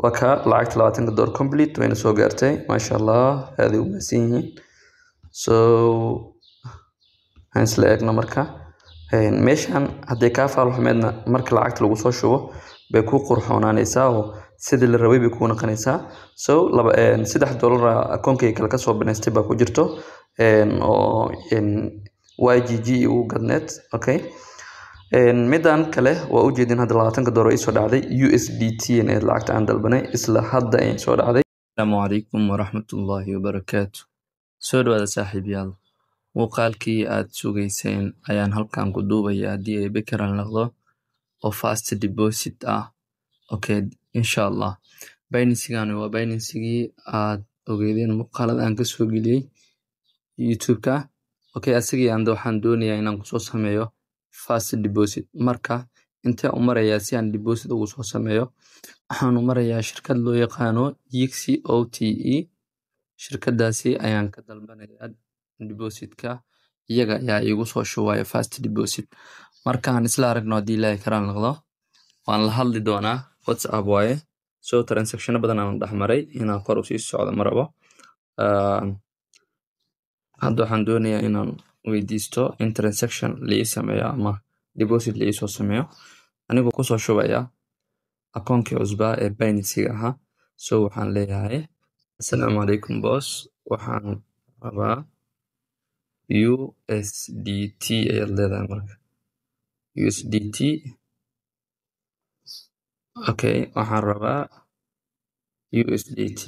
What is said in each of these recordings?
Waa ka lacagta $20 complete wayna soo gaartay, maasha Allah, aaday u mahadsan yihiin. So aan isla eegno marka meeshan hadday kaa faal xumeedna, marka lacagta lagu soo shubo bay ku qurxoonaanaysaa oo sidii la rabay bay kuu noqonaysaa. So laba $3 akoonkayga kale kasoo banaystay baa ku jirto oo YGG ugu gadneed. Okay, midan kale waa ujeedin hadda $20 ay soo dhacday, USDT ee lacagta aan dalbanay isla hadda ay soo dhacday. Asalaamu calaykum waraxmatullaahi wabarakaatu. Soo dhawaada saaxiibayaal. Muuqaalkii aad sugayseen ayaan halkan ku duubaya haddii ay bekeran noqdo oo fast deposit ah. Okay, insha Allah. Binance-gan waa Binance-gii aad ogeydeen muuqaalada aan kasoo geliyey YouTube-ka. Okay, asagii aan waxaan doonayaa inaan kusoo sameeyo fast deposit. Marka intee u marayaa si aan deposit ugu soo sameeyo? Waxaan u marayaa shirkad loo yaqaano Yixi OTE. Shirkadaasi ayaan ka dalbanayaa depositka, iyaga ayaa iigu soo shubaya fast deposit. Markaan isla aragno haddii Ilaahay karaan noqdo, waan la hadli doonaa, WhatsApp waaye. So transactiono badan aan dhex maray, inaan kor usii socdo ma rabo. Hadda waxaan doonayaa inaan weydiisto in transaction la ii sameeyo ama deposit la iisoo sameeyo, anigoo kusoo shubaya akoonkii cusbaa ee Binance-ga ahaa. So waxaan leeyahay: "Assalaamu calaykum boss, waxaan rabaa USDT" ayaad leedahay marka. USDT, okay, waxaan rabaa USDT,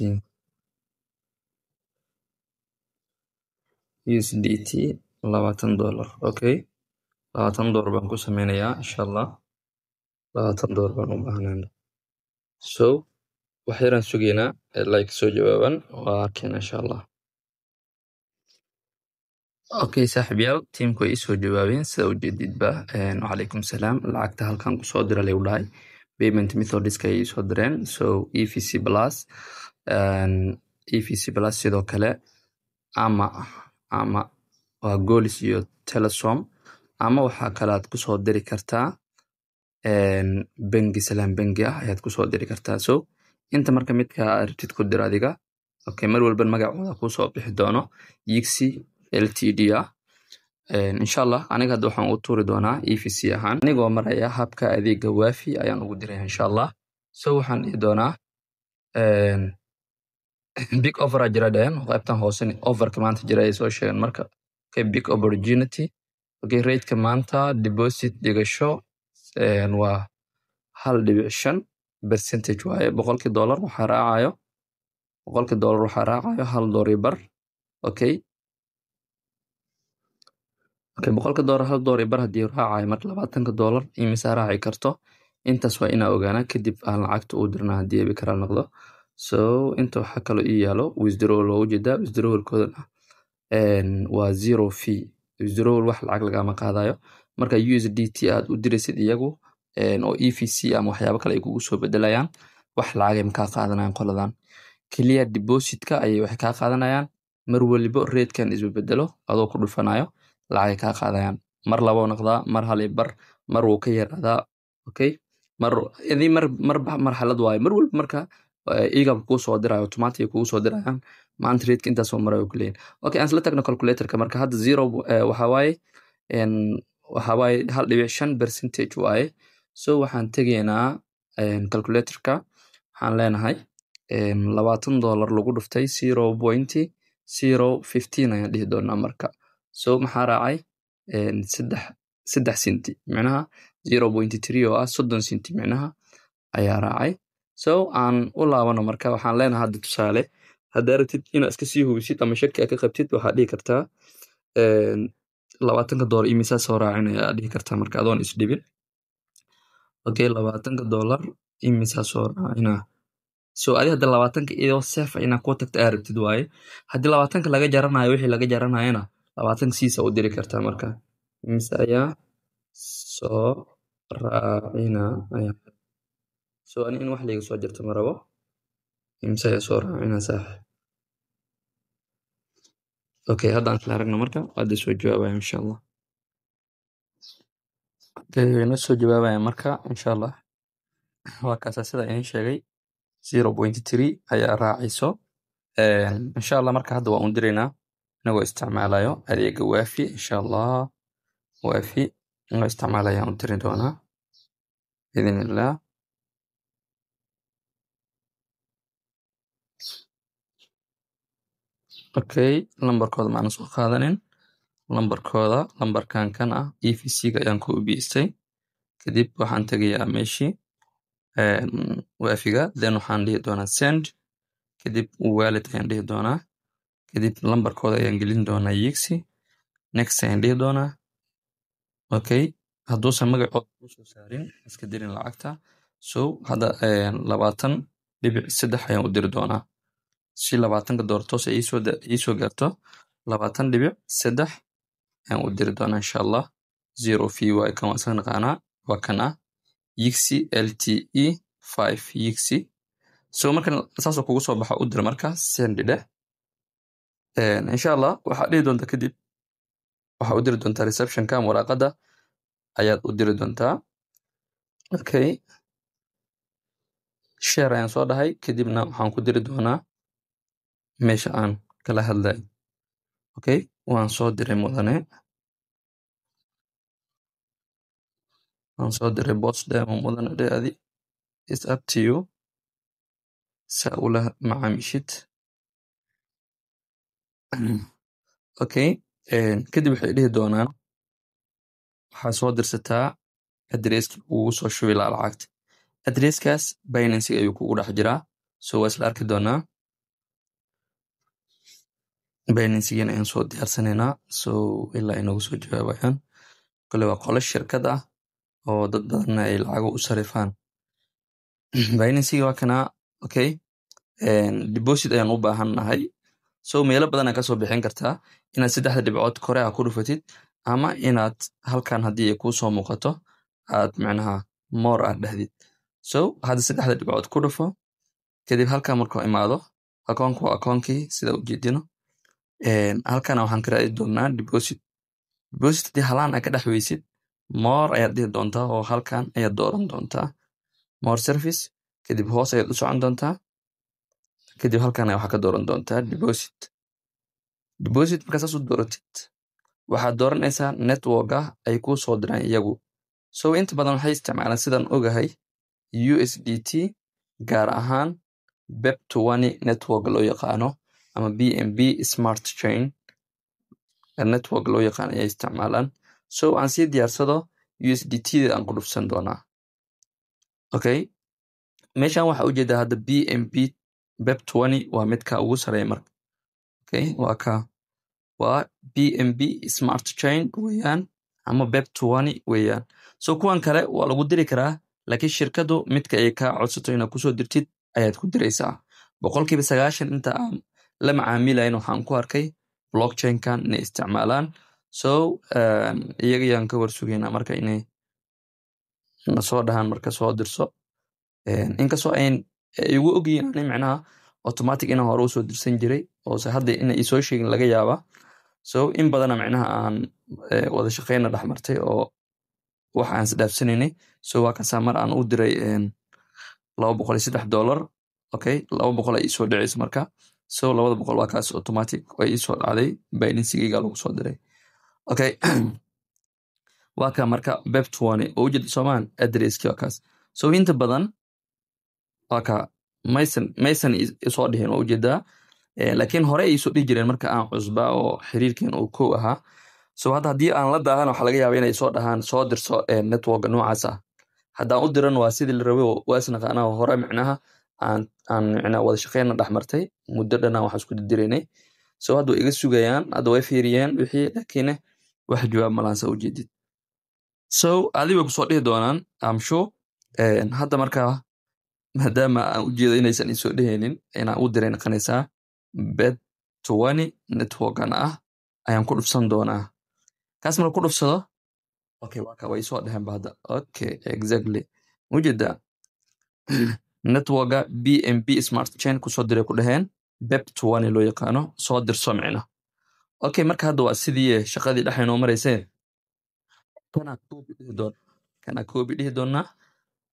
USDT $20. Okay, $20 baan ku sameynayaa insha Allah, $20 baan u baahnaa. So wax yaraan sugaynaa like soo jawaaban, waa arkayna insha Allah. Okay saaxiibyaal, tiimku way isoo jawaabeen sida ujeedidba. Wacalaykum salaam, lacagta halkan kusoo dira lagu dhahay, payment methodiska ay isoo direen. So EVC Plus, EVC Plus sidoo kale ama waa Golis iyo Telesom, ama waxaa kale aad kusoo diri kartaa bangi, Salaam Bangi ah ayaad kusoo diri kartaa. So inta marka midka aad rabtid ku dir adiga. Okay, mar walba magacooda kusoo bixi doono Yixi Ltd ah. Insha Allah aniga hadda waxaan u tuuri doonaa EVC ahaan, anigoo maraya habka adeega Waafi ayaan ugu diraya insha Allah. So waxaan dhihi doonaa big offer aa jira dhehen, qaybtan hoose offerka maanta jira ay soo sheegeen marka. Okay, big opportunity. Okay, rateka maanta deposit dhigasho waa 1.5 percentage waaye. $100 waxaa raacayo, $100 waxaa raacayo $1.25. Okay, $100 $1.25 haddii raacayo, marka $20 imisaa raaci karto? Intaas waa inaa ogaanaa, kadib aan lacagta u dirnaa haddii ay karaal noqdo. So inta waxaa kaloo ii yaalo withdrawal, waa ujeedaa withdrawalkoodana waa zero fee withdrawal, wax lacag lagama qaadayo marka USDT aad u diraysid iyagu oo EVC ama waxyaabo kale ay kugu soo bedelayaan, wax lacagay makaa qaadanayaan qoladan. Keliya depositka ayay waxay kaa qaadanayaan mar walibo ratekan isbedelo adoo ku dhufanayo lacagay kaa qaadayaan. Mar labo noqdaa, mar hal iyo bar, mar wuu ka yaraadaa. Okay, mar idii mar marba marxalad waaye mar walba. Marka iyaga kuu soo dirayo, automatic kugu soo dirayaan, maanta rateka intaas soo marayo kuleeyihin. Okay, aan isla tagno calculatorka. Marka hadda zero waxaa waaye, waxaa waaye 1.5 percentage waaye. So waxaan tegaynaa calculatorka, waxaan leenahay $20 lagu dhuftay 0.015 ayaan dhihi doonaa marka. So maxaa raacay? 3 senti, micnaha 0.3 oo ah 30 senti micnaha ayaa raacay. So aan u laabano marka, waxaan leenahay hadda tusaale, haddaa rabtid inaad iska sii hubisid ama shaki aad ka qabtid, waxaad dhihi kartaa $20 imisaa soo raacinaya aad dhihi kartaa marka adoon isdhibin. Okay, $20 imisaa soo raacinaa? So adi hadda 20-ka iyadoo safe inaad ku tagto aad rabtid waaye. Haddii 20-ka laga jaranayo, wixii laga jaranayana 20-ka siisa u diri kartaa. Marka imise ayaa soo raacina ayaa? So ani in wax liiga soo jarto ma rabo. Imise ayaa soo raacina saaxib? Okay, hadda aan isla aragno marka hadda soo jawaabaya insha Allah. Okay, way noo soo jawaabaya marka insha Allah. Waa kaasa sida idin sheegay. 0.3 ayaa raacayso. Insha Allah marka hadda waan u diraynaa inagoo isticmaalayo adeega Waafi. Insha Allah Waafi inagoo isticmaalayaan u diri doonaa biidn illah. Okay, lambarkooda maana soo qaadanin. Lambarkooda lambarkan kan ah EVC-ga ayaan ku ubiistay. Kadib waxaan tegayaa meeshii Waafiga, then waxaan dhihi doonaa send, kadib wallet ayaan dhihi doonaa, kadib lambarkooda ayaan gelin doonaa Yigsi, next ayaan dhihi doonaa. Okay, hadduusan magacooda kusoo saarin iska dirin lacagta. So hadda 20.3 ayaan u diri doonaa si 20-ka doolar toos ay iisoo gaarto. 20.3 ayaan u diri doonaa insha Allah. Zero fee waay, kan waan iska naqaanaa, waa kan ah Yigsi LTE 5 Yigsi. So markan saasoo kugu soo baxa u dir marka send dheh. Insha Allah waxaad dhihi doontaa, kadib waxaa u diri doontaa receptionka ama waraaqada ayaad u diri doontaa. Okay, share ayaan soo dhahay, kadibna waxaan ku diri doonaa meesha aan kala hadlay. Okay, waan soo diray mudane, waan soo diray boss dhe ama mudane dhe, adi is up to you saa ula macaamishid. Okay, kadib waxay dhihi doonaan waxaa soo dirsataa addresski ugu soo shubi lahaa lacagta. Addresskaas Binance ayuu kugu dhex jiraa, so waa isla arki doonaa. Binance-gana ayaan soo diyaarsanaynaa, so ilaa ay noogu soo jawaabayaan. Kole waa qolo shirkad ah oo dad badanna ay lacago u sarifaan. Binance-ga waa kanaa. Okay, deposit ayaan u baahan nahay. So meelo badan aad kasoo bixin kartaa: inaad saddexda dhibcood kore a ku dhufatid, ama inaad halkan haddii ay kuu soo muuqato aad macnaha more aad dhahdid. So hadda saddexda dhibcood ku dhufo, kadib halkan markuu imaado akoonku waa akoonkii sida ujeedino. Halkana waxaan ka raadi doonaa deposit. Deposit haddii halaan aad ka dhex weysid, more ayaad dhihi doontaa oo halkan ayaad dooran doontaa more service. Kadib hoos ayaad u socon doontaa, kadib halkan waxaa ka dooran doontaa deposit. Deposit markaa saas u dooratid, waxaad dooranaysaa networka ay kuu soo diraan iyagu. So inta badan waxay isticmaalaan, sidaan ogahay, USDT, gaar ahaan BEP20 network loo yaqaano ama BNB Smart Chain network loo yaqaano ayay isticmaalaan. So aan sii diyaarsado USDT da aan ku dhufsan doonaa. Okay, meeshan waxaa ujeedaa hadda BNB BEP20 waa midka ugu sareeya marka. Okay, waa ka, waa BNB Smart Chain weeyaan ama BEP20 weeyaan. So kuwan kale waa lagu diri karaa, laakiin shirkadu midka ay kaa codsato inaad kusoo dirtid ayaad ku diraysaa. 90% inta aan la macaamilayn waxaan ku arkay blockchainkan inay isticmaalaan. So iyaga ayaan ka warsugaynaa marka inay na soo dhahaan marka soo dirso, inkastoo ayn igu ogyihiin ani macnaha automatic inaan hore usoo dirsan jiray, oose hadda inay isoo sheegin laga yaaba. So in badana macnaha aan wada shaqeyna dhex martay oo wax aan isdhaafsanaynay. So waa kasaa mar aan u diray $203. Okay, 200 ay isoo dhacayso marka. So 200 waa kaas, automatic way isoo dhacday, Binance-gayga lagu soo diray. Okay, waa ka marka BEP20 oo ujeeda soomaan, addresski waa kaas. So inta badan waa ka maysan isoo dhihin, waa ujeedaa, laakiin hore ay isoo dhihi jireen marka aan cusbaa oo xiriirkeen uu kow ahaa. So hadda haddii aan la daahan, waxaa laga yaabaa inay soo dhahaan soo dirso network noocaas ah. Haddaan u diran waa sidii la rabay, waa isnaqaanaa hore micnaha aan micnaha wada shaqeyna dhex martay muddo dhanaan waxaan isku diraynay. So hadda way iga sugayaan, hadda way fiiriyeen wixii, laakiin wax jawaab malahan saa ujeedid. So adi way kusoo dhihi doonaan, I'm sure. Hadda markaa maadaama aan ujeedo inaysan isoo dhehaynin, inaan u diray naqanaysaa BEP20 networkan ah ayaan ku dhufsan doonaa. Kaas marka ku dhufsado, okay, waa ka way soo dheheen ba hadda. Okay, exactly, ujeedaa networka BNB Smart Chain kusoo diray ku dheheen, BEP20 loo yaqaano soo dirso micna. Okay, marka hadda waa sidii shaqadii dhex inoo marayseen. Kana copy dhihi doon, kana copy dhihi doonaa.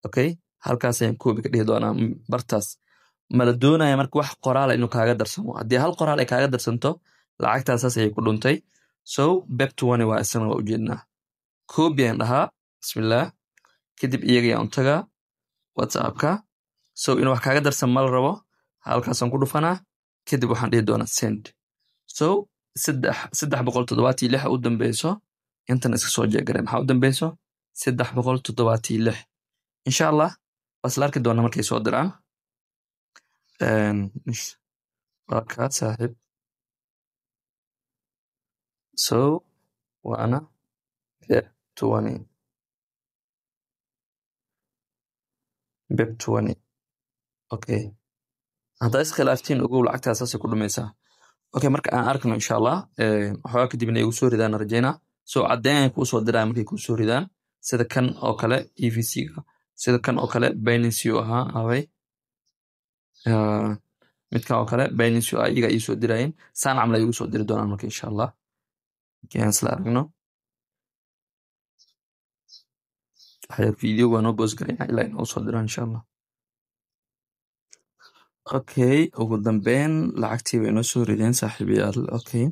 Okay, halkaas ayaan copy ka dhihi doonaa, bartaas. Mala doonaya marka wax qoraal inuu kaaga darsamo. Haddii hal qoraal ay kaaga darsanto, lacagtaas saas ayay ku dhuntay. So BEP 20 waa isna, waa ujeednaa. Copy ayaan dhahaa, bismillah. Kadib iyaga ayaan u tagaa WhatsAppka. So inuu wax kaaga darsan ma la rabo. Halkaasaan ku dhufanaa, kadib waxaan dhihi doonaa send. So 376 u dambeyso, intan iska soo jeegaray. Maxaa u dambeyso? 376. Insha Allah waa isla arki doonaa markay soo diraan. Waa kaa, saaxiib. So waana BEP 20, BEP 20. Okay, haddaa iskhilaaftiin, ogow, lacagtaas saasay ku dhumaysaa. Okay, marka aan arkno insha Allah waxoogaa kadibna igu soo ridaan rajaynaa. So caddeyn ay kuu soo diraan markay kuu soo ridaan, sida kan oo kale EVC-ga, sida kan oo kale Binance uu ahaa away, midkan oo kale Binance uu iyaga ii soo dirayeen, saan camal ay igu soo diri doonaan marka insha Allah. Okay, aan isla aragno. Waxyar video waa noo pause garaynaa ilaa inoo soo diraan insha Allah. Okay, ugu dambeyn lacagtii way inoo soo rideen, saaxiibayaal. Okay,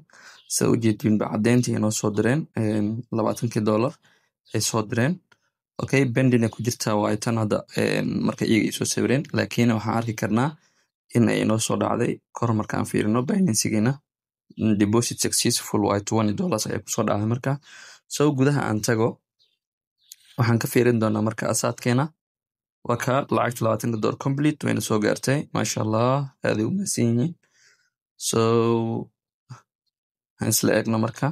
sida ujeediin ba caddeyntii inoo soo direen, $20 ay soo direen. Okay, pending ay ku jirtaa waa tan hadda marka iyaga ay soo sawireen, laakiin waxaan arki karnaa in ay inoo soo dhacday kor markaan fiirino Binance-geena. Deposit successful waa $20 ayaa kusoo dhacday marka. So gudaha aan tago, waxaan ka fiirin doonaa marka asaadkeena. Waa ka lacagta $20 complete wayna soo gaartay, maasha Allah, aaday u mahadsan yihiin. So aan isla eegno marka.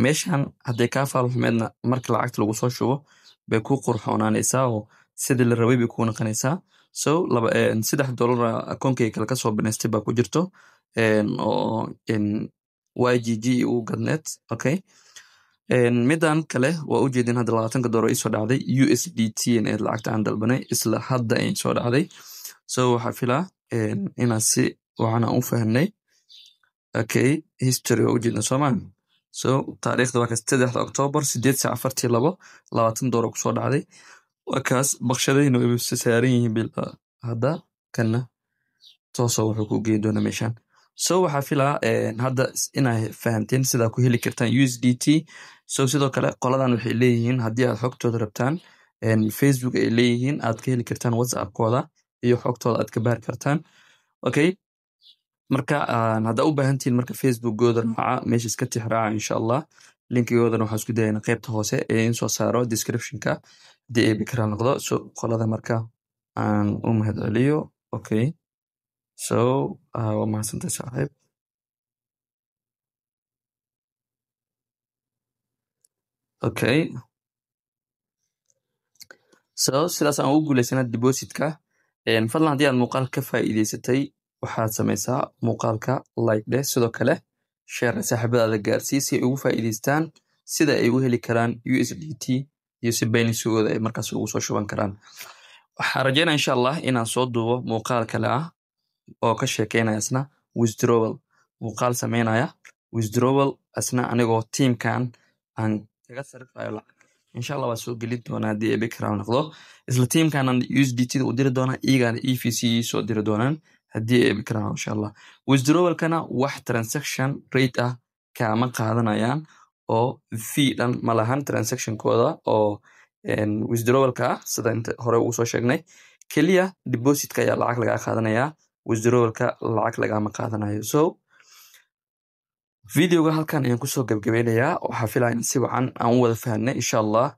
Meeshan hadday kaa faalxumeedna, marka lacagta lagu soo shubo bay ku qurxoonaanaysaa oo sidii la rabay bay kuu noqonaysaa. So laba $3 akoonkayga kale kasoo banaystay baa ku jirto oo YGG ugu gadneed. Okay, midan kale waa ujeedin hadda $20 isoo dhacday, USDT ee lacagta aan dalbanay isla hadda ay soo dhacday. So waxaa filaa inaan si wacan aan u fahnay. Okay, history waa ujeedna soomaan. So taariikhda waa kaas, 3da October, 8 saac 42, $20 kusoo dhacday. Waa kaas, baqshadayna way saaran yihiin bil hadda. Kana tooso wuxuu ku geeni doonaa meeshan. So waxaa filaa hadda inaa fahamteen sidaa ku heli kartaan USDT. So sidoo kale qoladan waxay leeyihiin, haddii aad xogtooda rabtaan, Facebook ay leeyihiin, aad ka heli kartaan WhatsAppkooda iyo xogtooda aad ka baari kartaan. Okay, marka haddaa u baahantihiin marka Facebookgooda raaca, meesha iska tix raaca insha Allah. Linkigoodana waxaa isku dayana qaybta hoose ee in soo saaro descriptionka haddii ay bikra noqdo. So qolada marka aan u mahadceliyo. Okay, so waa mahadsantahay, saaxiib. Okay, so sidaas aan ugu guuleysana depositka. Fadlan haddii aad muuqaal ka faa'iideysatay, waxaad samaysaa muuqaalka like dheh, sidoo kale share, saaxiibadaada gaarsii si ay ugu faa'iideystaan sida ay u heli karaan USDT iyo si Binance-gooda ay markaas ugu soo shuban karaan. Waxaan rajeynaya insha Allah inaan soo duubo muuqaal kale ah oo ka sheekeynaya isna withdrawal, muuqaal sameynaya withdrawal isna anigoo teamkan aan kaga sarifayo lacag. Insha Allah waa soo gelin doonaa haddii ay bikram noqdo. Isla teamkan aan USDT da u diri doonaa, iyagana EVC soo diri doonaan haddii ay bikram insha Allah. Withdrawalkana wax transaction rate ah kaama qaadanayaan oo fee dhan ma lahan transactionkooda oo withdrawalka ah. Sida inta hore ugu soo sheegnay, keliya depositka ayaa lacag lagaa qaadanayaa, withdrawalka lacag lagama qaadanayo. So videoga halkan ayaan kusoo gabgabeynayaa. Waxaa filaya in si wacan aan u wada fahnay insha Allah.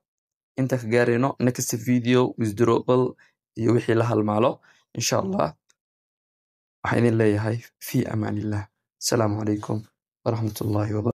Inta ka gaarayno next video, withdrawal iyo wixii la halmaalo insha Allah, waxaan idin leeyahay fi amaanillah. Asalaamu calaykum waraxmatullahi wabarakatu.